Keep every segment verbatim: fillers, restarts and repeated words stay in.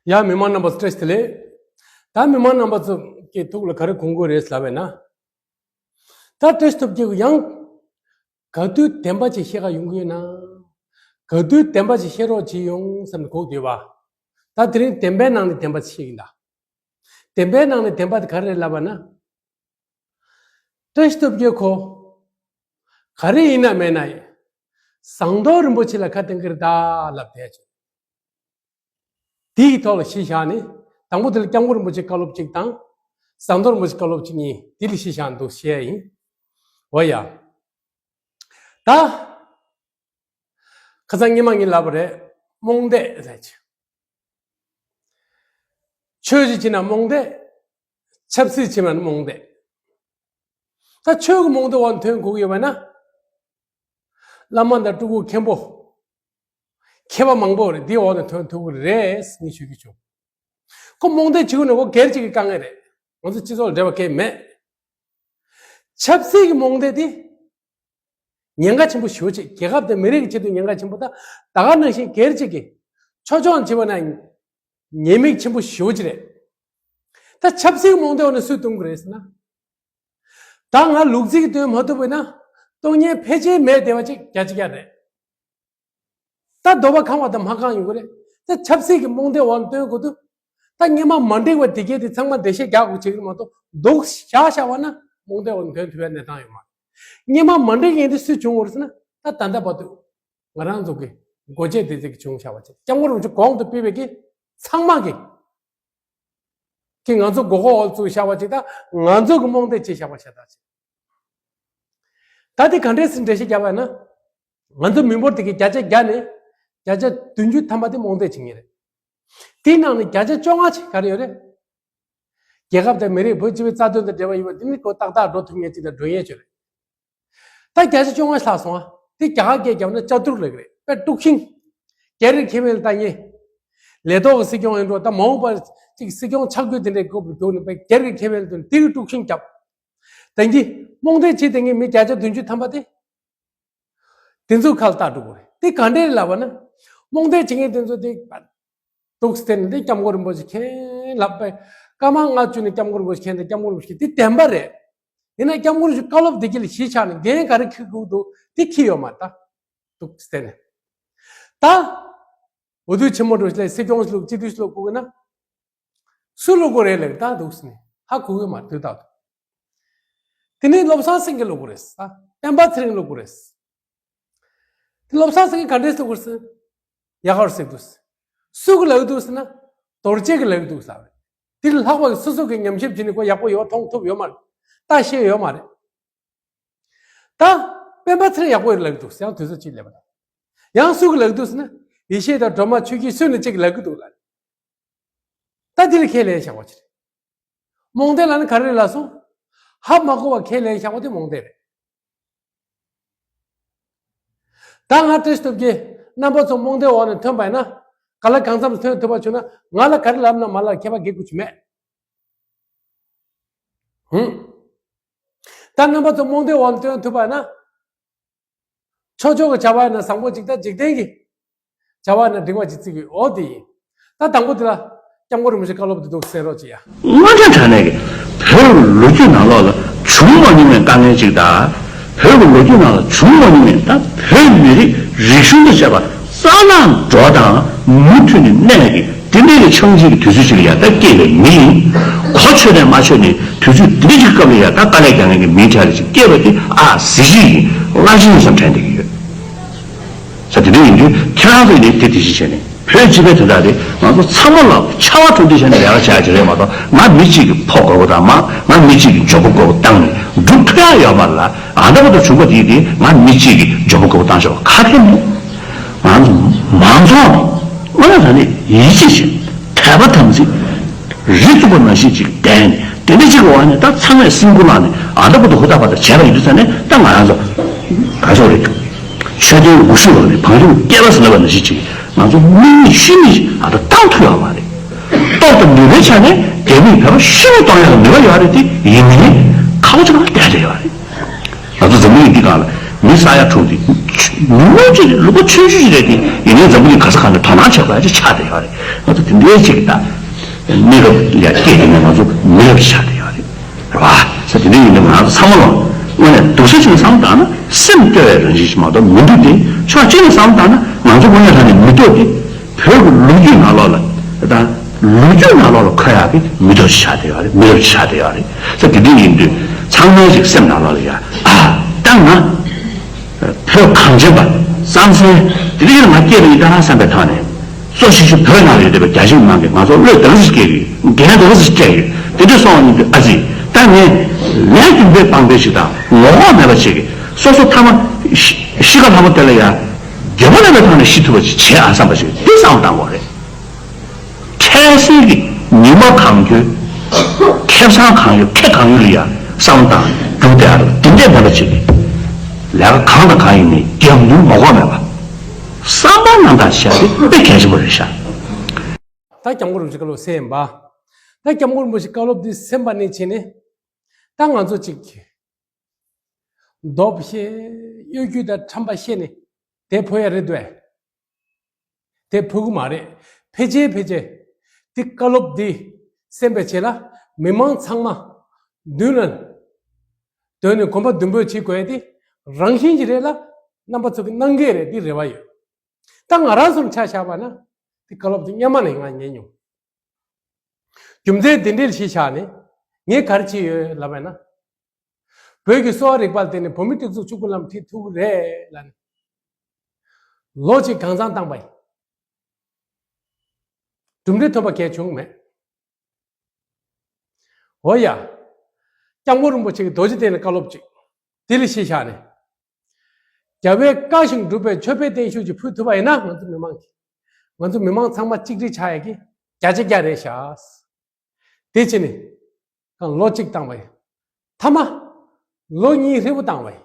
ཡ། མི་མང་རྣམ་པ་ཚོ་བཀྲ་ཤིས་བདེ་ལེགས། ད་མི་མང་རྣམ་པ་ཚོ་གི་ཐུགས་ལ་ག་རེ་དགོངས་ཀྱི་རེད་ལབ་པས་ན། ད་བཀྲ་ཤིས་སྟོབས་རྒྱལ་གྱིས་ཡང་ག་དུས་བདེན་པ་ཅིག་བཤད་ག་ཡོང་གི་ཡོད་ན། ག་དུས་བདེན་པ་ཅིག་བཤད་རོགས་བྱེད་ཡོང་བསམ་ནས་སྒུག་བསྡད་པ། ད་དེ་རིང་བདེན་པའི་ནང་ནས་བདེན་པ་ཅིག་བཤད་ཀྱིན་གདའ། བདེན་པའི་ནང་ནས་བདེན་པ་དེ་ག་རེ་རེད་ལབ་པ་ན། བཀྲ་ཤིས་སྟོབས་རྒྱལ་ཁོ། ག་རེ་ཡིན་ན་མེད་ན་ཡིན། ཟངས་མདོག་རིན་པོ་ཆེ་ལ་ཁ་གཏད་ཀྱི་རེད་ད་ལབ་བསྡད་བྱུང་། དེའི་ཐོག་ལ་གཞི་བཞག་ནས། དང་པོ་དེ་ལ་སྐྱབས་མགོན་རིན་པོ་ཆེ་བཀའ་སློབ་གཅིག་དང་། ཟངས་མདོག་རིན་པོ་ཆེ་བཀའ་སློབ་གཅིག་གཉིས་དེ་ལ་གཞི་བཞག་འདུག་བཤད་ཡིན། འོ་ཡ། ད་ཁ་སང་སྔོན་མ་ངས་ལབ་པ་རེད། རྨོངས་དད་ཟེར་ཅིག་ཆོས་ཅིག་བྱེད་ན་རྨོངས་དད། ཆབ་སྲིད་བྱེད་པ་ན་རྨོངས་དད། ད་ཆོས་ཀྱི་རྨོངས་དད་འོག་ནས་ཐོན་དགོས་ཀྱི་ཡོད་པ་ན། བླ་མ་དང་སྤྲུལ་སྐུ་མཁན་པོ། མཁས་པ་མང་པོ་རེད། འདིའི་འོག་ནས་ཐོན་ཐུབ་ཀྱི་རེད་ངས་ཞུ་རྒྱུ་བྱུང་། ཁོ་རྨོངས་དད་བྱེད་དགོས་ན་ཁོ་སྒེར་གཅིག་གི་དཀའ་ངལ་རེད། ང་ཚོ་སྤྱི་ཚོགས་ལ་འབྲེལ་བ་གང་ཡང་མེད། ཆབ་སྲིད་ཀྱི་རྨོངས་དད་དེ་ཉེན་ཁ་ཆེན་པོ་ཞེ་པོ་ཅིག་རྒྱལ་ཁབ་དང་མི་རིགས་ཀྱི་ཆེད་དུ་ཉེན་ཁ་ཆེན་པོ། ད་ད་ག་ནང་བཞིན་སྒེར་གཅིག་གི་ཆོས་ཕྱོགས་ནས་བྱས་པ་ན་ཉེས་དམིགས་ཆེན་པོ་ཞེ་པོ་ཅིག་རེད། ད་ཆབ་སྲིད་རྨོངས་དད་འོག་ནས་སུས་གཏོང་གི་རེད་ཟེར་ན། ད་ང་ལུག་རྫི་གིས་བཏོན་མ་ཐུབ་པ་ཡིན་ན། གཏོང་མཁན་ཕལ་ཆེར་མེད་བསྡད་པ་ཅིག་བརྒྱ་ཆ་བརྒྱ་རེད། ད་འདོད་པ་ཁེངས་པ་དང་མ་ཁེངས་ཡོང་གི་རེད། ད་ཆབ་སྲིད་ཀྱི་རྨོངས་དད་འོག་ནས་བཏོན་དགོས་དུས། ད་སྔོན་མ་མ་འགྲིག་པ་དེ་གས་དེ་ཚང་མ་འགྲེལ་བཤད་རྒྱག་དགོས་བྱེད་ཀྱི་མ་གཏོགས། འདུག་བཞག་བཞག་པ་ན་རྨོངས་དད་འོག་ནས་ཐོན་ཐུབ་པའི་གནས་སྟངས་ཡོད་མ་རེད། སྔོན་མ་མ་འགྲིག་མཁན་དེ་སུས་བྱུང་བ་རེད་ཟེར་ན། ད་ད་ལྟ་བར་དུ་ང་རང་ཚོ་གི་འགོ་བྱེད་དེ་ཚོ་གིས་བྱུང་བཞག་པ་ཅིག་སྐྱབས་མགོན་རིན་པོ་ཆེ་གོང་དུ་སྤེལ་བའི་གི་ཚང་མ་གི་གི་ང་ཚོ་མགོ་སྐོར་འོག་བཙུགས་བཞག་པ་ཅིག་ད་ང་ཚོ་གི་རྨོངས་དད་བྱས་བཞག་པ་ཤ་སྟག་ཅིག་ད་དེ་ག་འདྲས་སེ་འགྲེལ་བཤད་རྒྱག་པ་ཡིན་ན། ང་ཚོ་མི་འབོར་དེ་གི་བརྒྱ་ཆ་བརྒྱ་ནས་བརྒྱ་ཆ་བདུན་ཅུ་ཐམ་པ་དེ་རྨོངས་དད་བྱེད་མཁན་རེད། དེའི་ནང་ནས་བརྒྱ་ཆ་བཅོ་ལྔ་ཅིག་ག་རེ་ཡོད་རེད། རྒྱལ་ཁབ་དང་མི་རིགས། བོད་སྤྱི་པའི་རྩ་དོན་དང་འབྲེལ་བ་ཡོད་པ་དེ་ནི་ཁོ་ཏག་ཏག་འགྲོ་ཐུབ་མཁན་ཅིག་དང་འགྲོ་ཡས་ཅིག་རེད། ད་བརྒྱ་ཆ་བཅོ་ལྔ་ལྷག་སོང་ཨ། དེ་རྒྱ་གར་སྐད་རྒྱབ་ན་བཅུ་དྲུག་ལབ་ཀྱི་རེད། དཔེ་དཀྲུག་ཤིང་། སྒེར་གྱི་ཁེ་ཕན་ལ་ལྟ་མཁན། ལས་ཐོག་གི་སྲིད་སྐྱོང་ཡིན་འགྲོ། ད་མ་འོངས་པར་ཅིག་སྲིད་སྐྱོང་ཆགས་རྒྱུ་དེ་འདྲའི་སྐོར་ལ་འགྱོ་ནས་དཔེ་སྒེར་གྱི་ཁེ་ཕན་ལ་ལྟོས་ནས་དེ་གི་དཀྲུག་ཤིང་རྒྱབ། ད་གིན་རྨོངས་དད་བྱེད་བསྡད་མཁན་མི་བརྒྱ་ཆ་བདུན་ཅུ་ཐམ་པ་དེ། དེ་ཚོའི་ཁ་ལ་ལྟ་འགྲོ་དགོས་རེད། དེ་ག་འདྲས་ལབ་པ་ན། རྨོངས་དད་བྱེད་མཁན་དེ་ཚོ་དེ་འདུག་སྟེ་ནས་དེ་སྐྱབས་མགོན་རིན་པོ་ཆེ་མཁྱེན་ལབ་པས། སྐར་མ་ལྔ་བཅུ་ནས་སྐྱབས་མགོན་རིན་པོ་ཆེ་མཁྱེན། དེ་སྐྱབས་མགོན་རིན་པོ་ཆེ་དེ་བདེན་པ་རེད། ཡིན་ན་སྐྱབས་མགོན་རིན་པོ་ཆེ་བཀའ་སློབ་དེ་གྱད་ལ་གཞི་ཆགས་ནས་འགན་ག་རེ་འཁྱེར་དགོས་འདུག་དེ་འཁྱེར་ཡོད་མ་རེད་ད། འདུག་སྟེ་ནས། ད། འོས་བསྡུ་ཆེན་མོ་འགྲོ་ཞིག་ལ་སྲིད་སྐྱོང་ཞིག་བླུག་སྤྱི་འཐུས་ཞིག་བླུག་དགོས་ཀྱི་ན། སུ་བླུག་དགོས་རེད་ལབ་ད་འདུག་སེ་ནས་ཧ་གོ་གི་མ་རེད་དུས་རྟག་ཏུ། དེ་ནས་བློ་བཟང་སེང་གེ་བླུག་དགོས་རེད། སྤེན་པ་ཚེ་རིང་བླུག་དགོས་རེད། དེ་བློ་བཟང་སེང་གེ་ག་འདྲས་བླུག་དགོས་རེད། ཡག་ག་རེ་ཟེར་འདུག་སུ་གི་ལབ་འདུག་ཟེར་ན། རྡོ་རྗེ་གིས་ལབ་འདུག་ཟེར་བ་རེད། དེ་ལ་ལྷག་པ་གི་སོ་སོ་གི་ཉམས་ཞིབ་བྱས་ནས་ཁོ་ཡག་པོ་ཡོད་མཐོང་ཐུབ་ཡོད་མ་རེད། ལྟ་ཤེས་ཡོད་མ་རེད། ད་སྤེན་པ་ཚེ་རིང་ཡག་པོ་ཡོད་ལབ་འདུག་ཡང་དུས་ཚོད་ཅིག་སླེབས་པ་དང་། ཡང་སུ་གི་ལབ་འདུག་ཟེར་ན། ཡེ་ཤེས་དང་སྒྲོལ་མ་ཆོས་སྐྱིད་སུ་ནས་གཅིག་ལབ་གི་འདུག་ལབ། ད་འདི་ལ་ཁས་ལེན་བཞག་པ་ཅིག་རེད། རྨོངས་དད་ལབ་ན་ག་རེ་ལབ་སོང་། ཧ་མ་གོ་བ་ཁས་ལེན་བཞག་པ་དེ་རྨོངས་དད་རེད། ད་ང་བཀྲ་ཤིས་སྟོབས་རྒྱལ་རྣམ་པ་ཚོ་རྨོངས་དད་འོག་ནས་ཐོན་པ་ཡིན་ན། ག་ལ་གང་འཚམ་ཐོན་ཐུབ་པ་བྱུང་ན་ང་ལ་ག་རེ་ལབ་ན་མ་ལབ་ཁྱད་པར་གེ་ཀུ་ཅི་མེད། ཧུམ། ད་རྣམ་པ་ཚོ་རྨོངས་དད་འོག་ནས་ཐོན་ཐུབ་པ་ཡིན་ན། ཆོས་ཕྱོགས་ཀྱི་བྱ་བ་ཡིན་ན་བཟང་པོ་ཅིག་ད་འཇིག་རྟེན་གྱི་བྱ་བ་ཡིན་ན་འགྲིག་པ་ཅིག་བརྩི་གི་ཡོད། དེ་ཡིན། ད་དང་པོ་དེ་ལ་སྐྱབས་མགོན་རིན་པོ་ཆེ་བཀའ་སློབ་དེ་འདུག་གསན་རོགས་བྱེད་ཡ། དངོས་འབྲེལ་དྲང་གནས་ཀྱི་བོད་ལོ་རྒྱུས་ནང་ལོགས་ལ་བྱུང་མ་མྱོང་བའི་དཀའ་ངལ་ཅིག་དང་། བོད་ཀྱི་ལོ་རྒྱུས་ནང་ལ་བྱུང་མ་མྱོང་བའི། ད་བོད་མི་རིགས་རིག་གཞུང་དང་བཅས་པ་རྩ་བརླག་འགྲོ་དང་མུ་མཐུད་ནས་གནས་ཀྱི་དེ་འདྲའི་གི་འཆར་གཞི་གི་དུས་ཚོད་ཅིག་ལ་ཡ་ད་སྐྱེས་པའི་མི་ཡིན། གོ་ཆོད་ནས་མ་ཆོད་ནས་དུས་ཚོད་འདི་འདྲ་ཅིག་སྐབས་ལ་ཡ་ད་དཀའ་ལས་རྒྱག་མཁན་གྱི་མི་དེ་འདྲ་ཅིག་སྐྱེས་པ་དེ་ཨ་གཟི་བརྗིད་ཡིན། བླ་བརྗིད་ཡིན་བསམ་དྲན་བསྡད་ཀྱི་ཡོད། ས་དེ་འདྲ་ཡིན་དུས་ཁྱེད་རང་ཚོས་ནི་དེ་དེ་བཞིན་བྱས་ནས། བོད་སྤྱི་པའི་དོན་དག་དེ་ང་ཚོ་ཚང་མ་ལ་ཆར་པ་དྲོ་འདི་བྱས་ནས་ལས་ཀ་བྱ་ཡ་ཅིག་རེད་མ་གཏོགས། ང་མི་གཅིག་གི་ཕོ་དགོས་པ་དང་། མ་ང་མི་གཅིག་གི་མགྱོགས་པོ་མགོ་བོ་བཏང་ནས་འགྲུབ་ཐུབ་ཡ་ཡོད་མ་རེད་ལ། ཨ་འདྲ་པོ་དང་བྱུང་པ་དེ་དེ་ང་མི་གཅིག་གི་མགྱོགས་པོ་མགོ་བོ་བཏང་ཆོག་ག་གེ་མེད། ང་ཚོ་མང་ཚོགས་དངོས་གནས་དྲང་གནས་ཡིད་ཆེས་བྱེད། དད་པ་དམ་ཚིག་རི་བཙུགས་པ་ནང་བཞིན་ཅིག་བསྡད་ནས། དེ་འདྲ་ཅིག་གི་འོག་ནས་ད་ཚང་མས་སེམས་ཁུར་བླངས་ནས་ཨ་འདྲ་པོ་དང་ཧུར་ཐག་པ་དང་བྱས་པ་ཡིན་དུས་ཙང་ནས། ད་ང་རང་ཚོ་ག་ཚོད་རེད། མཆོད་རྟེན་འུ་ཤུ་ལོག་ནས་བང་རིམ་སྐྱེལ་བ་ཟེར་ལབ་པ་ནང་བཞིན་ཅིག་ང་ཚོ་དམིགས་ཡུལ་ཤི་ནས་ཨ་ད་བཏང་ཐུབ་ཡོད་མ་རེད། སྟོབས་དང་ནུས་པའི་ཆ་ནས་རྒྱ་མིས་བོད་པ་ཤི་བ་གཏོང་ཡག་གི་ནུས་པ་ཡོད་རེད་དེ། ཡིན་མིན་ཁག་པོ་ཅིག་ལ་བསྡད་བསྡད་ཡོད་རེད། ང་ཚོ་འཛམ་གླིང་འདི་སྒང་ལ་ མི་ས་ཡ་དྲུག་དེ་མི་ལོ་གཅིག་ལུང་པ་ཆུང་ཆུང་ཞིག་རེད་དེ། ཡིན་ནའི་འཛམ་བུ་གླིང་ག་ས་ག་ནས་དོ་སྣང་བྱེད་པ་ཅིག་ཆགས་བསྡད་ཡོད་རེད། ང་ཚོ་དེ་འདྲའི་ཅིག་ད་གནས་སྐབས་ལ་སྐྱེས་དེ་ནས་ང་ཚོ་མི་རབས་ཆགས་བསྡད་ཡོད་རེད། རེད་བ། ས་དེ་འདྲ་ཡིན་དུས་ང་ཚོ་ཚང་མ་ལ་དངོས་གནས་སྡུག་ས་ཅིག་བསམ་བཏང་ན་སེམས་སྐྱོ་བའི་རང་བཞིན་ཞིག་མ་གཏོགས་མི་འདུག་སྟེ། ཕྱོགས་གཅིག་ནས་བསམ་བཏང་ན་ང་ཚོ་དངོས་གནས་དྲང་གནས་མི་ཐོག་སྟེ། བོད་ཀྱི་ལོ་རྒྱུས་ནང་ལོགས་ལ་དང་ལོ་རྒྱུས་ནང་ལོགས་ལ་འཁོད་ཡག་གི་མི་ཐོག་ཅིག་ཆགས་བསྡད་ཡོད་རེད། མི་རབས་ཅིག་ཆགས་བསྡད་ཡོད་རེད། ས་དེ་འདྲ་ཡིན་དུས་ཚང་མས་ཅིག་སེམས་ནང་ལོགས་ལ་ཡ་ཨ་ད་ང་བོད་གངས་ཅན་པ་རྩམ་ཟན་དེ་འདྲ་ཡིན་ང་སྐྱེས་པ་ཡིན་ད་བསམ་པའི་ཐོག་ནས། གཙོ་ཆེ་ཤོས་བོད་ནང་ལ་ཡོད་བསྡད་པའི་རྒྱ་ཆེ་མི་མང་གིས་ང་ཚོར་བློས་བདེ་པོ་ཞིག་སྐྱེས་ཡོད། འགན་བདེ་པོ་ཞིག་སྤྲད་ཡོད། དེ་འདྲ་སོང་བ་ཡིན་དུས་ཨ་ཙི། ད་ངས་ལས་རྒྱུ་འབྲས་སྤངས་པའི་ཞིག་དང་ངོ་ལྐོག་མེད་པ་ཞིག་གིས་སོ་སོ་ཐ་མ་ཤི་ཤི་ཁ་ལྷ་མོ་དེ་ལ་ཡ་རྒྱལ་པོ་ལས་པའི་ཐོག་ནས་ཤི་ཐུབ་པ་ཞིག་བྱེད་ཨ་བསམ་པ་ཞིག་འདི་བསམ་བཏང་དགོས་རེད། འཕྲལ་སེལ་གྱི་ཉི་མ་གང་འཁྱོལ། ཁེ་བཟང་གང་ཡོད་ཁེ་གང་ཡོད་ལ་ཡ་བསམ་བཏང་རྒྱུ་དེ་ཨ་རུ་དེ་འདྲས་མེད་པ་ཞིག་གིས་ལས་ཀ་གང་དང་གང་ཡིན་ནའི་རྒྱབ་མདུན་ངོ་ལྐོག་མེད་པ། བསམ་པ་རྣམ་དག་བྱས་ཏེ་དཔེ་གལ་ཆེན་པོ་རེད་ཤག་ད་སྐྱབས་མགོན་རིན་པོ་ཆེ་བཀའ་སློབ་གསན་ཡིན་པ། ད་སྐྱབས་མགོན་རིན་པོ་ཆེ་བཀའ་སློབ་འདི་གསན་པ་ནས་བྱས་ནས། ད་ང་ཚོ་ཅིག་རྡོབ་བཤད། གཡོ་སྒྱུ་དང་ཁྲམ་པ་བཤད་ནས་དེ་ཕོ་ཡ་རེད་འདུག་ཨེ། དེ་ཕོ་གི་མ་རེད། ཕལ་ཆེར་ཕལ་ཆེར་དེ་བཀའ་སློབ་འདི་གསན་པའི་རྗེས་ལ་མི་མང་ཚང་མ་མདུན་ལ་འདོན་ནས་གོམ་པ་མདུན་སྤོས་བྱེད་དགོས་ཡ་དེ་རང་བཞིན་གྱིས་རེད་ལ། རྣམ་པ་ཚོ་གི་གནང་གི་རེད། འདི་རེ་བ་ཡོད། ད་ང་རང་ཚོར་ཆ་བཞག་པ་ན་དེ་བཀའ་སློབ་དེ་སྔོན་མ་ནས་ང་ཉན་མྱོང་། རྒྱུ་མཚན་དེ་འདྲའི་གཞི་བཞག་ནས་ངས་ག་རེ་བྱས་ཡོད་ལབ་པ་ན། བོད་ཀྱི་གསོ་བ་རིག་པ་ལ་བརྟེན་ནས་བོད་མི་སྒྲིག་འཛུགས་ཕྱུག་པོ་ལམ་ཁྲིད་ཐུབ་ཀྱི་རེད་ལབ་ནས་ལོ་གཅིག་གང་ཚང་བཏང་པ་ཡིན། གྲུབ་འབྲས་ཐོན་པ་གལ་བྱུང་མེད། འོ་ཡ། སྐྱབས་མགོན་རིན་པོ་ཆེ་གི་རྡོ་རྗེ་གདན་ལ་བཀའ་སློབ་ཅིག་དེ་ལ་གཞི་བཞག་ནས། རྒྱལ་བའི་བཀའ་བཞིན་སྒྲུབ་པའི་མཆོད་པའི་བརྟན་བཞུགས་ཅིག་ཕུལ་ཐུབ་པ་ཡིན་ན་ང་ཚོ་མི་མང་གི། ང་ཚོ་མི་མང་ཚང་མ་གཅིག་སྒྲིལ་ཆགས་ཡ་གི་བརྒྱ་ཆ་བརྒྱ་རེད་ཤག་དེ་བྱས་ནས་ད་ལོ་གཅིག་བཏང་བ་ཡིན། མཐའ་མ་ལོ་གཉིས་ཧྲིལ་པོ་བཏང་བ་ཡིན།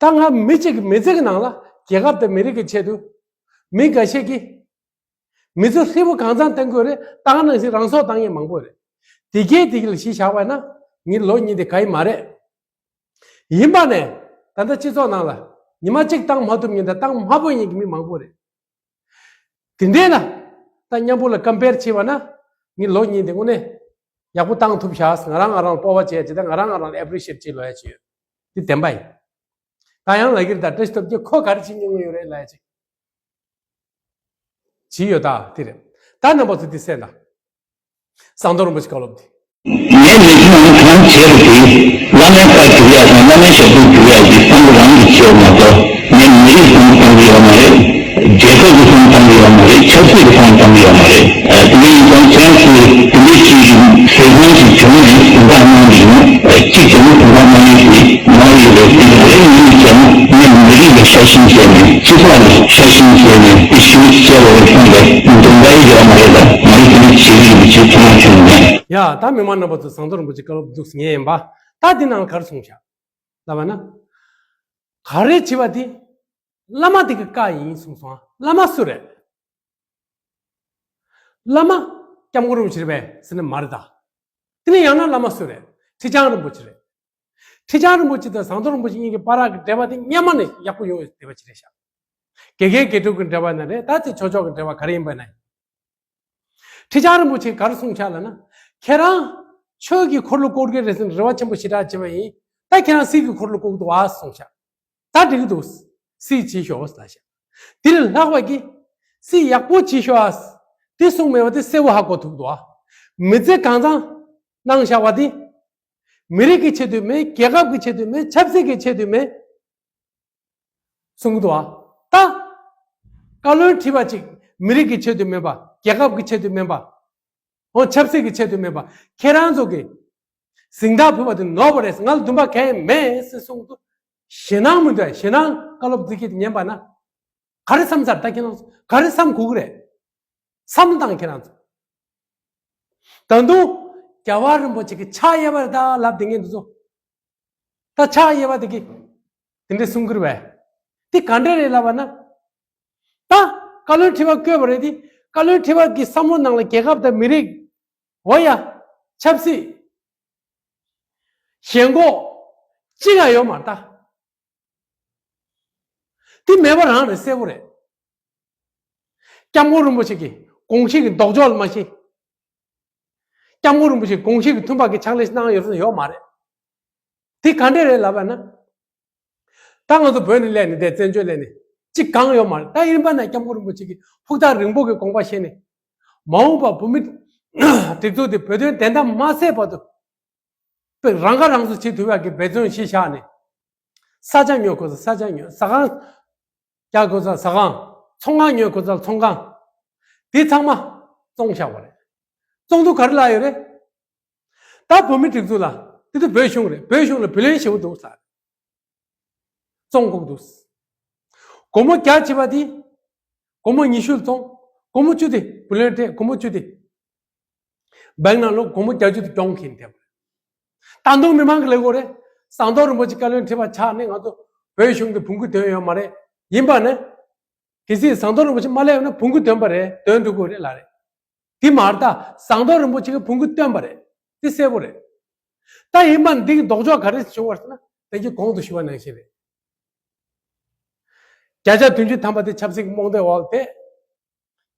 ད་ང་མི་གཅིག་གི་མི་ཚེ་གི་ནང་ལ་རྒྱལ་ཁབ་དང་མི་རིགས་ཀྱི་ཆེད་དུ་མི་འགའ་ཤས་ཀྱིས་མི་ཚེ་ཧྲིལ་པོ་གང་ཚང་བཏང་གི་ཡོད་རེད། ད་ག་ནང་བཞིན་རང་སྲོག་བཏང་མཁན་མང་པོ་རེད། དེ་གའི་དེ་ག་ལ་གཞི་བཞག་པ་ན་ངའི་ལོ་གཉིས་དེ་ག་ཡི་མ་རེད། ཡིན་པ་ནས་ད་ལྟ་སྤྱི་ཚོགས་ནང་ལ་ཉི་མ་གཅིག་བཏང་མ་ཐུབ་མཁན་དང་བཏང་མ་ཕོད་མཁན་གྱི་མི་མང་པོ་རེད། དེ་འདྲས་ལ་ད་མཉམ་པོ་ལ་ཀམ་པེར་བྱས་པ་ན་ངའི་ལོ་གཉིས་དེ་དངོས་གནས་ཡག་པོ་བཏང་ཐུབ་ཤག་ང་རང་ང་རང་ལ་སྤོབས་པ་བྱས་བྱས་ད་ང་རང་ང་རང་ལ་ཨེ་པི་རི་ཤི་ཨེཊ་བྱེད་ལོས་ཡ་བྱས་ཡོད། འདི་བདེན་པ་ཡིན། ད་ཡང་ལབ་ཀྱི་རེད། ད་བཀྲ་ཤིས་སྟོབས་རྒྱལ་ཁོ་ག་རེ་བྱེད་མྱོང་གི་ཡོད་རེད་ལབ་ཡ་ཅིག་བྱས་ཡོད། ད་དེ་རེད། ད་རྣམ་པ་ཚོ་འདི་གསན་དང་། ཟམ་གདོང་རིན་པོ་ཆེ་བཀའ་སློབ་འདི། ངས་མི་ཚེ་ནང་གང་བྱས་པ་དེ་བླ་མའི་བཀའ་སྒྲུབ་ཡག་དང་བླ་མའི་ཞབས་ཏོག་སྒྲུབ་ཡག་གི་བསམ་བློ་རང་གིས་བྱས་པ་མ་གཏོགས་ངས་མི་རིགས་བསམ་བློ་བཏང་གི་ཡོད་མ་རེད། རྒྱལ་ཁབ་ཀྱི་བསམ་བློ་བཏང་གི་ཡོད་མ་རེད། ཆབ་སྲིད་ཀྱི་བསམ་བློ་བཏང་གི་ཡོད་མ་རེད། དེ་འདྲ་ཡིན་ཙང་ཁྱེད་རང་ཚོས་དེ་འདྲའི་ཅིག་གི་ཟས་ཁང་ཞིག་བྱུང་ནས་དོན་དག་གནང་འདུག་ན་གཅིག་བྱས་ན་དོན་དག་གནང་ཡས་ཞིག་གནང་ཡོད་པའི་དེ་ལ་ངས་ངས་བྱས་ན་ངས་མི་རིགས་ལ་ཤ་ཞེན་བྱས་ནས་སྤྱི་ཚོགས་ལ་ཤ་ཞེན་བྱས་ནས་དེ་ཞུ་བྱས་པ་ལ་བསམ་པའི་དོན་དག་ཡོད་མ་རེད་ལ། ང་ཡི་དེ་འདྲ་བྱེད་ཀྱི་ཡོད་པའི་ཅིག་ཐུགས་སྣང་བྱུང་མེད། ཡ། ད་མི་མང་རྣམ་པ་ཚོ་ཟམ་གདོང་རིན་པོ་ཆེ་བཀའ་སློབ་འདུག་ངས་ཡིན་པ། ད་འདི་ནང་ལ་ག་རེ་གསུངས་བཞག་ལབ་པ་ན། ག་རེ་བྱེད་པ་དེ་བླ་མ་དེ་གི་བཀའ་ཡིན་གསུངས་སོང་། བླ་མ་སུ་རེད། བླ་མ་སྐྱབས་མགོན་རིན་པོ་ཆེ་རེད་པས་ཟེར་ན་མ་རེད་ད། དེ་ནས་ཡང་ན་བླ་མ་སུ་རེད། ཁྲི་བྱང་རིན་པོ་ཆེ་རེད། ཁྲི་བྱང་རིན་པོ་ཆེ་དང་ཟམ་གདོང་རིན་པོ་ཆེ་གཉིས་ཀྱི་བར་གྱི་འབྲེལ་བ་དེ་སྔོན་མ་ནས་ཡག་པོ་ཡོང་བའི་འབྲེལ་བ་ཅིག་རེད་ཤག་དགེ་རྒན་དགེ་ཕྲུག་གི་འབྲེལ་བ་ན་རེད། ད་དེ་ཆོས་ཕྱོགས་ཀྱི་འབྲེལ་བ་ག་རེ་ཡིན་པ་ན། ཁྲི་བྱང་རིན་པོ་ཆེས་ག་རེ་གསུངས་ཤག་ལབ་ན། ཁྱེད་རང་ཆོས་ཀྱི་འཁོར་ལོ་བསྐོར་གྱི་རེད་ཟེར་ནས་རེ་བ་ཆེན་པོ་ཞེ་དྲག་བྱས་པ་ཡིན། ད་ཁྱེད་རང་སྲིད་ཀྱི་འཁོར་ལོ་བསྐོར་གྱི་འདུག་ཨ་གསུངས་ཤག་ད་འགྲིག་གི་འདུག་སྲིད་བྱེད་ཤོག་ལབ་ཤག་དེ་ལས་ལྷག་པ་གི་སྲིད་ཡག་པོ་བྱེད་ཤོག་ཨ། དེ་གསུངས་མེད་པ་དེ་གསལ་པོ་ཧ་གོ་ཐུབ་འདུག་ཨ། མི་ཚེ་གང་ཚང་གནང་བཞག་པ་དེ། མི་རིགས་ཀྱི་ཆེད་དུ་མེད། རྒྱལ་ཁབ་ཀྱི་ཆེད་དུ་མེད། ཆབ་སྲིད་ཀྱི་ཆེད་དུ་མེད། གསུང་གི་འདུག་བ། ད་བཀའ་བློན་ཁྲི་པ་གཅིག་མི་རིགས་ཀྱི་ཆེད་དུ་མིན་པ། རྒྱལ་ཁབ་ཀྱི་ཆེད་དུ་མིན་པ། འོ་ཆབ་སྲིད་ཀྱི་ཆེད་དུ་མིན་པ། ཁྱེད་རང་ཚོ་གི་གཟེངས་རྟགས་ཕུལ་བ་དེ་ནོར་བ་རེད། ང་ལ་འདུན་པ་གང་ཡང་མེད་ཟེར་གསུང་གི་འདུག་ཞེད་སྣང་མི་འདུག་ཞེད་སྣང་བཀའ་སློབ་འདི་སྐད་དེ་ཉན་པ་ན། ག་རེ་བསམ་ཚར། ད་ཁྱེད་རང་ཚོ་ག་རེ་བསམ་དགོས་ཀྱི་རེད། བསམ་བློ་བཏང་། ཁྱེད་རང་ཚོ། ད་དུང་རྒྱལ་བ་རིན་པོ་ཆེ་གི་ཕྱག་གཡས་པ་རེད་ད་ལབ་བསྡད་མཁན་འདི་ཚོ། ད་ཕྱག་གཡས་པ་དེ་གིས་དེ་འདྲས་གསུང་གི་རེད་པས། དེ་ག་འདྲས་རེད་ལབ་པ་ན། ད་བཀའ་བློན་ཁྲི་པ་བསྐོས་པ་རེད་དེ། བཀའ་བློན་ཁྲི་པ་གི་བསམ་བློ་ནང་ལ་རྒྱལ་ཁབ་དང་མི་རིགས། འོ་ཡ། ཆབ་སྲིད། ཞེན་ཁོག་གཅིག་ཀྱང་ཡོད་མ་རེད་ད། དེ་མེད་པ་རང་རེད། གསལ་པོ་རེད། སྐྱབས་མགོན་རིན་པོ་ཆེ་གི་དགོངས་གཞི་གི་ལྡོག་ཕྱོགས་ལ་མ་གཞི། སྐྱབས་མགོན་རིན་པོ་ཆེ་དགོངས་གཞི་གི་མཐུན་པ་གི་ཕྱག་ལས་གནང་ཡོད་ས་ཡོད་མ་རེད། དེ་ག་འདྲས་རེད་ལབ་པ་ན། ད་ང་ཚོ་བོད་ནས་སླེབས་ནས་དེ་བཙན་བྱོལ་སླེབས་ནས་གཅིག་གང་ཡོད་མ་རེད། ད་ཡིན་པ་ན་སྐྱབས་མགོན་རིན་པོ་ཆེ་གི་ཕུགས་ཐག་རིང་པོ་གི་དགོངས་པ་བཞེས་ནས། མ་འོངས་པ་བོད་མི་སྒྲིག་འཛུགས་དེ་བོད་དོན་བདེན་མཐའ་མ་གསལ་བར་དུ། དཔེ་རང་ཁ་རང་གསོ་བྱེད་ཐུབ་ཡག་གི་འབད་བརྩོན་བྱེད་བཞག་ནས། ས་ཆ་ཉོ་དགོས་ས་ས་ཆ་ཉོ། ཟ་ཁང་རྒྱག་དགོས་ས་ཟ་ཁང་། ཚོང་ཁང་ཉོ་དགོས་ས་ཚོང་ཁང་། དེ་ཚང་མ་བཙོང་བཞག་པ་རེད། བཙོང་དུས་ག་རེ་ལབ་ཡོད་རེད། ད་བོད་མི་སྒྲིག་འཛུགས་ལ་དེ་དུས་བོད་གཞུང་རེད། བོད་གཞུང་ལ་བུ་ལོན་ཞེ་པོ་འདུག་ཟེར། བཙོང་དགོས་འདུག་སྒོར་མོ་བརྒྱ་བྱས་པ་དེ། སྒོར་མོ་ཉི་ཤུ་ལ་བཙོང་། སྒོར་མོ་བཅུ་དེ་བུ་ལོན་སྤྲད། སྒོར་མོ་བཅུ་དེ། སྦེང་ནང་ལོགས་སྒོར་མོ་བརྒྱད་ཅུ་དེ་གྱོང་ཁེལ་འདེབས། ད་དུང་མི་མང་གི་ལས་འགུལ་རེད། ཟམ་གདོང་རིན་པོ་ཆེ་བཀའ་བློན་ཁྲི་པ་ཆགས་ནས་ང་ཚོ་བོད་གཞུང་གི་བོང་གུ་དོན་ཡོད་མ་རེད། ཡིན་པ་ནི། གལ་སྲིད་ཟམ་གདོང་རིན་པོ་ཆེ་མ་སླེབས་ན་བོང་གུ་དོན་པ་རེད། དོན་འགྲོ་གི་རེད་ལ་རེད། དེ་མ་རེད། ད་ཟམ་གདོང་རིན་པོ་ཆེ་གི་བོང་གུ་བཏོན་པ་རེད། དེ་གསལ་པོ་རེད། ད་ཡིན་པ་འདི་གི་ལྡོག་ཕྱོགས་ག་རེ་བྱུང་བ་ཟེར་ན། ད་གིན་གོང་དུ་ཞུས་པ་ནང་བཞིན་རེད། བརྒྱ་ཆ་བདུན་ཅུ་ཐམ་པ་དེ་ཆབ་སྲིད་ཀྱི་རྨོངས་དད་འོག་ལ་བསྡད།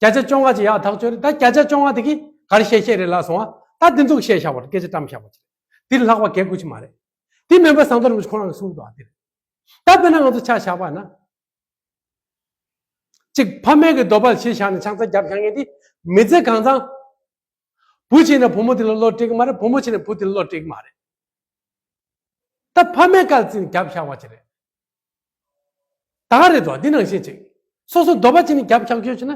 བརྒྱ་ཆ་བཅོ་ལྔ་ཅིག་ཡག་ཐག་ཆོད་རེད། ད་བརྒྱ་ཆ་བཅོ་ལྔ་དེ་གིས་ག་རེ་བཤད་བཤད་རེད་ལབ་སོང་ཨ། ད་འདི་ཚོ་གིས་བཤད་བཞག་པ་རེད། སྐད་ཆ་བཀྲམ་བཞག་པ་ཅིག་རེད། འདི་ལྷག་པ་གལ་དགོས་ཅིག་མ་རེད། དེ་མིན་པ་ཟམ་གདོང་རིན་པོ་ཆེ་ཁོ་རང་གིས་གསུངས་འདུག་ཨ། དེ་རེད། ད་དཔེར་ན་ང་ཚོ་ཆ་བཞག་པ་ན། གཅིག་ཕ་མེས་ཀྱི་འདོད་པ་ལ་གཞི་བཞག་ནས་ཆང་ས་བརྒྱབ་བཞག་མཁན་དེ་མི་ཚེ་གང་ཚང་། བུ་བྱས་ན་བུ་མོ་དེ་ལ་བློ་སྤྲད་ཀྱི་མ་རེད། བུ་མོ་བྱས་ན་བུ་དེ་ལ་བློ་སྤྲད་ཀྱི་མ་རེད། ད་ཕ་མའི་བཀའ་བརྩིས་ནས་བརྒྱབ་བཞག་པ་ཅིག་རེད། ད་ག་རེད་དོ། འདི་ནང་བཞིན་ཅིག་སོ་སོ་འདོད་པ་བྱས་ནས་བརྒྱབ་བཞག་རྒྱུ་བྱས་ན།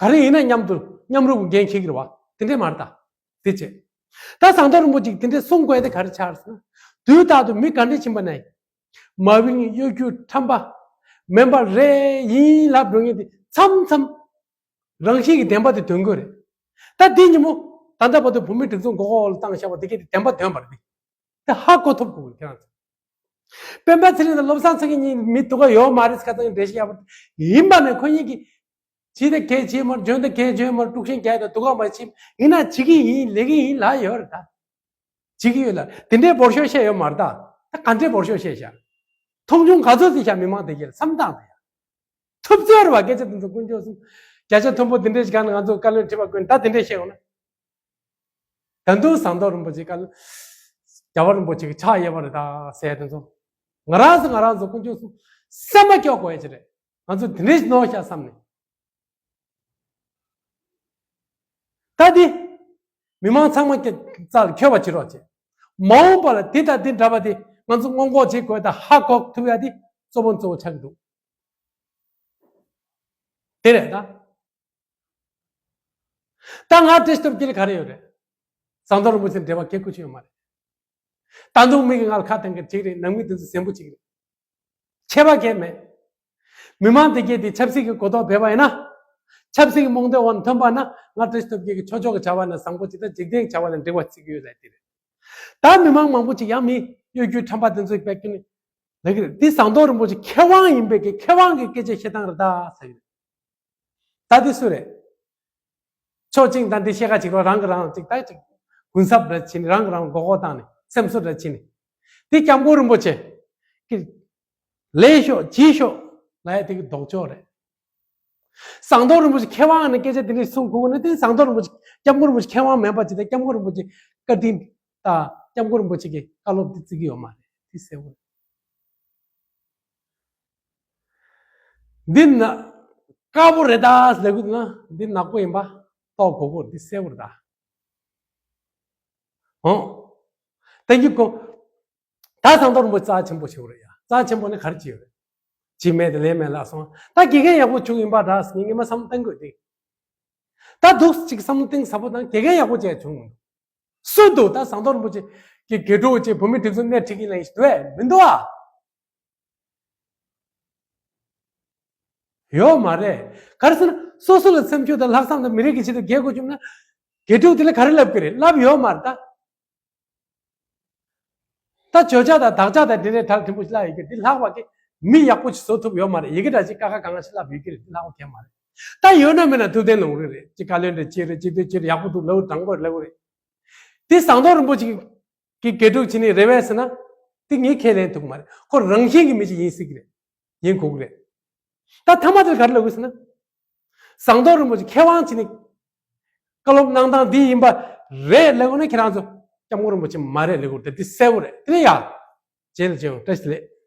ག་རེ་ཡིན་ན་མཉམ་དུ་མཉམ་རུབ་འགན་འཁྱེར་གྱི་རེད་བ། དེ་འདྲས་མ་རེད་ད། དེ་བྱས། ད་ཟམ་གདོང་རིན་པོ་ཆེས་དེ་འདྲས་གསུང་དགོས་ཡ་དེ་ག་རེ་ཆགས་རེད་ཟེར་ན། དུས་རྟག་ཏུ་མི་ག་འདྲས་ཕྱིན་པ་ན་ཡང་། མ་བིང་གཡོ་སྒྱུ་ཁྲམ་པ། མེན་པ་རེད་ཡིན་ལབ་འགྲོ་མཁན་དེ་མཚམས་མཚམས། རང་བཞིན་གྱི་བདེན་པ་དེ་འདོན་དགོས་རེད། ད་འདི་ཉིན་མོ། ད་ལྟ་བར་དུ་བོད་མི་སྒྲིག་འཛུགས་མགོ་སྐོར་ལ་བཏང་བཞག་པ་དེ་གས་དེ་བདེན་པ་འདོན་པ་རེད། དེ་ཧ་གོ་ཐུབ་དགོས་རེད་ཁྱེད་རང་ཚོ། སྤེན་པ་ཚེ་རིང་དང་བློ་བཟང་ཚེ་རིང་གཉིས་མི་སྡུག་ག་ཡོད་མ་རེད་ཁ་ཚང་འགྲེལ་བཤད་ཡག་པོ་ཡིན་པ་ནས་ཁོ་གཉིས་ཀྱིས། བྱས་ད་གས་བྱས་མ་རེད། འཇོན་ད་གས་འཇོན་མ་རེད། དཀྲུག་ཤིང་རྒྱག་ད་སྡུག་ག་མ་བྱེད་ཡིན་ན་བྱེད་ཀྱི་ཡིན་ལས་ཀྱི་ཡིན་ལབ་ཡོད་རེད་ད། བྱེད་ཀྱི་ཡོད་ལ་དེ་འདྲའི་འབོར་ཤོག་བཤད་ཡོད་མ་རེད་ད། ད་ག་འདྲའི་འབོར་ཤོག་བཤད་ཤག་མཐོང་ཆུང་ག་ཚོད་ཅིག་ཤག་མི་མང་དེ་གས་ལ་བསམ་སྟངས་དེ་ཡ། ཐུབ་ཚོད་རེད་བ། སྐད་ཆ་དེ་ཚོ་དཀོན་མཆོག་གསུམ། བརྒྱ་ཆ་མཐོན་པོ་དེ་འདྲས་ཞིག་ག་ནས་ང་ཚོ་བཀའ་བློན་ཁྲི་པ་ཀུན་ད་དེ་འདྲས་བཤད་ཡོང་ན། ད་དུང་ཟམ་གདོང་རིན་པོ་ཆེ་བཀའ་བློན། རྒྱལ་བ་རིན་པོ་ཆེ་གི་ཕྱག་གཡས་པ་རེད་ད་ཟེར་དེ་ཚོ། ང་རང་ཚོ་ང་རང་ཚོ་དཀོན་མཆོག་གསུམ། སེམས་པ་སྐྱོ་དགོས་ཡ་ཅིག་རེད། ང་ཚོ་དེ་འདྲས་ཞིག་ནོར་ཤག་བསམ་ནས། ད་འདི། མི་མང་ཚང་མ་སྐྱ་རྩ་ལ་འཁྱོལ་བ་བྱེད་རོགས་བྱེད། མ་འོངས་པ་ལ་འདི་དང་འདི་འདྲ་བ་དེ་ང་ཚོ་སྔོན་འགོག་བྱེད་དགོས་དང་ཧ་གོ་ཐུབ་ཡ་དེ་གཙོ་བོ་གཙོ་བོ་ཆགས་ཀྱི་འདུག་དེ་རེད་ད། ད་ང་བཀྲ་ཤིས་སྟོབས་རྒྱལ་ག་རེ་ཡོད་རེད། ཟམ་གདོང་རིན་པོ་ཆེ་འབྲེལ་བ་གལ་ཁུ་ཆེ་ཡོད་མ་རེད། ད་དུང་མི་གི་ང་ལ་ཁ་གཏད་མཁན་ཅིག་རེད། ནང་མི་དེ་ཚོ་ཟེན་པོ་ཅིག་རེད། ཁྱད་པར་གང་ཡང་མེད། མི་མང་དེ་གས་དེ་ཆབ་སྲིད་ཀྱི་གོ་རྟོགས་བས་པ་ཡིན་ན། ཆབ་སྲིད་ཀྱི་རྨོངས་དད་འོག་ནས་ཐོན་པ་ན་ང་བཀྲ་ཤིས་སྟོབས་རྒྱལ་གྱི་ཆོས་ཕྱོགས་ཀྱི་བྱ་བ་ནས་བཟང་པོ་ཅིག་དང་འཇིག་རྟེན་གྱི་བྱ་བ་ནས་འགྲིག་པ་བརྩི་གི་ཡོད་ལབ་དེ་རེད། ད་མི་མང་མང་པོ་ཅིག་ཡང་མི་གཡོ་སྒྱུ་ཁྲམ་པ་དེ་ཚོ་ཡིན་པས་ཀྱི་ནི། ལབ་ཀྱི་རེད། འདི་ཟམ་གདོང་རིན་པོ་ཆེ་མཁས་དབང་ཡིན་པས་ཀྱི་མཁས་དབང་གི་སྐད་ཆ་བཤད་སྟངས་རེད་ད་ཟེར་གྱི་རེད། ད་འདི་སུ་རེད། ཆོས་ཅིག་དང་འདི་ཤེས་ཁ་ཅིག་རོ་རང་གི་རང་ཅིག་ད་ཅིག་གུན་གསབ་རེ་བྱས་ནས་རང་གི་རང་མགོ་སྐོར་བཏང་ནས་སེམས་གསོ་རེ་བྱས་ནས། འདི་སྐྱབས་མགོན་རིན་པོ་ཆེ་གི་ལས་ཤོག་བྱེད་ཤོག་ལབ་ཡ་དེ་གི་ལྡོག་ཕྱོགས་རེད། ཟམ་གདོང་རིན་པོ་ཆེ་མཁས་དབང་ནས་སྐད་ཆ་དེ་འདྲ་གསུང་དགོས་ཀྱི་ན་དེ་ཟམ་གདོང་རིན་པོ་ཆེ་སྐྱབས་མགོན་རིན་པོ་ཆེ་མཁས་དབང་མིན་པ་ཅིག་དང་སྐྱབས་མགོན་རིན་པོ་ཆེ་བཀའ་དྲིན་དང་སྐྱབས་མགོན་རིན་པོ་ཆེ་གི་བཀའ་སློབ་དེ་བརྩི་གི་ཡོད་མ་རེད། དེ་གསལ་པོ་རེད། འདི་ན་དཀར་པོ་རེད་ད་ཟེར་གི་འདུག་ན་འདི་ནག་པོ་ཡིན་པ་རྟོགས་དགོས་ཀྱི་རེད། འདི་གསལ་པོ་རེད་ད། ཨོ། ད་གིན་གོ། ད་ཟམ་གདོང་རིན་པོ་ཆེ་རྩ་ཆེན་པོ་ཞིག་རེད་ཡ། རྩ་ཆེན་པོ་ནི་ག་རེ་བྱས་ཡོད་རེད། ཅི་མེད་དེ་ལས་མེད་ལ་སོང་། ད་དགེ་རྒན་ཡག་པོ་བྱུང་ཡིན་པ་འདྲ་ཟེར་ངས་ངས་མ་བསམ་བློ་གཏོང་དགོས་ཏེ། ད་འདུག་ཅིག་བསམ་བློ་གཏིང་ཟབ་པོ་དང་དགེ་རྒན་ཡག་པོ་བྱས་བྱུང་མི་འདུག་སུ་འདུག་ད་ཟམ་གདོང་རིན་པོ་ཆེ་གི་དགེ་ཕྲུག་ཅིག་བོད་མི་སྒྲིག་འཛུགས་སྣེ་ཁྲིད་ཀྱི་ལ་ཡིན་ཞིག་འདུག་ཨེ་མི་འདུག་ཨ། ཡོད་མ་རེད། ག་རེ་ཟེར་ན་སོ་སོ་ལ་སེམས་ཤུགས་དང་ལྷག་བསམ་དང་མི་རིགས་ཀྱི་ཆེད་དུ་རྒྱལ་དགོས་བྱུང་ན། དགེ་ཕྲུག་དེ་ལ་ག་རེ་ལབ་ཀྱི་རེད། ལབ་ཡོད་མ་རེད་ད། ད་བརྗོད་བྱ་དང་དག་ཆ་དང་དེ་འདྲའི་ཐག་ཕྲན་བུ་ཞིག་ལབ་ཡོད་ཀྱི་རེད། འདི་ལྷག་པ་གི་མི་ཡག་པོ་ཞིག་བཟོ་ཐུབ་ཡོད་མ་རེད། ཡི་གེ་འདྲ་ཅིག་ཀ་ཁ་གང་ཞིག་ལབ་ཡོད་ཀྱི་རེད། འདི་ལྷག་པ་གང་མ་རེད། ད་ཡོད་ན་མེད་ན་ཐུབ་བསྟན་ལུང་རིགས་རེད། ཅིག་བཀའ་བློན་རེད་ཅི་རེད་ཅི་དོན་ཅི་རེད་ཡག་པོ་འདུག་ལབ་དྲང་པོ་ལབ་རེད། འདི་ཟམ་གདོང་རིན་པོ་ཆེ་གི་དགེ་ཕྲུག་བྱས་ནས་རེད་པས་ཟེར་ན། འདི་ངས་ཁས་ལེན་ཐུབ་མ་རེད། ཁོ་རང་བཞིན་གྱི་མི་ཅིག་ཡིན་སྲིད་ཀྱི་རེད། ཡིན་དགོས་ཀྱི་རེད། ད་ཐ་མ་དེར་ག་རེ་ལབ་དགོས་ཟེར་ན། ཟམ་གདོང་རིན་པོ་ཆེ་མཁས་དབང་བྱས་ནས་བཀའ་སློབ་གནང་སྟངས་འདི་ཡིན་པ་རེད་ལབ་དགོས་ན། ཁྱེད་རང་ཚོ་སྐྱབས་མགོན་རིན་པོ་ཆེ་མ་རེད་ལབ་དགོས་རེད། འདི་གསལ་པོ་རེད། དེ་ནས་ཡ། རྗེས་ལ་མཇལ་ཡོང་། བཀྲ་ཤིས་བདེ་ལེགས།